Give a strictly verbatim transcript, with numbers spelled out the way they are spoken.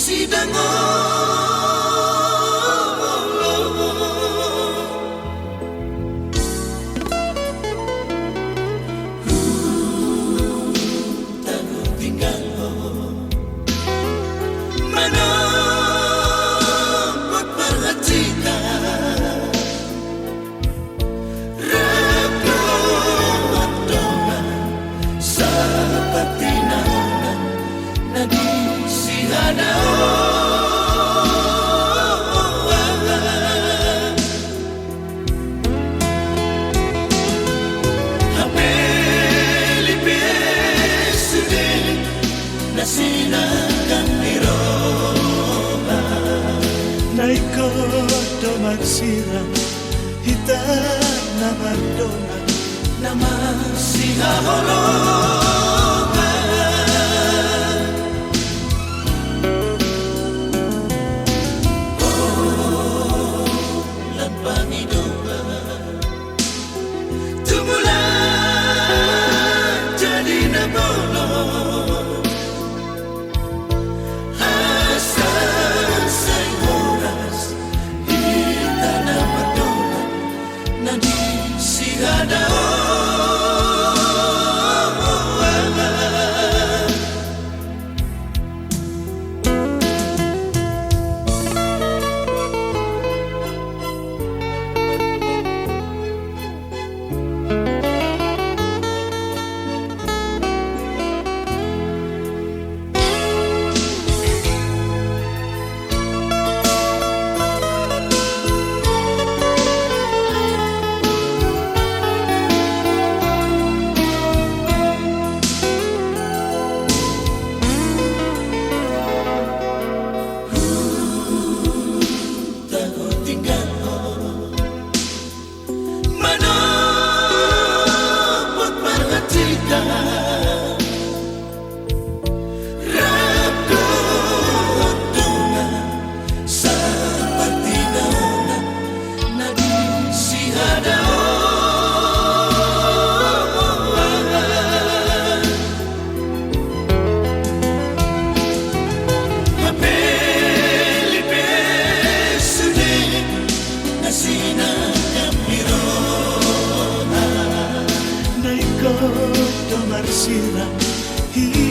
Sidang on. Tagu tinggal ho. Manopot parhatian. Rap dohot dongan, sapartinaonan na di sihadaonan. Hape lipe sude na sinangkap ni roha. Na ingkon do marsirang hita na mardongan na masihaholongan. Holan pangidoan, tumbulan jadi na bolon. Asa sai horas hita na mardongan na di sihadaonan. Tagu tinggal ho. Manopot parhatian. Rap dohot dongan, sapartinaonan na di sihadaonan. Hape lipe sude na sinangkap ni roha. Na ingkon do marsirang hita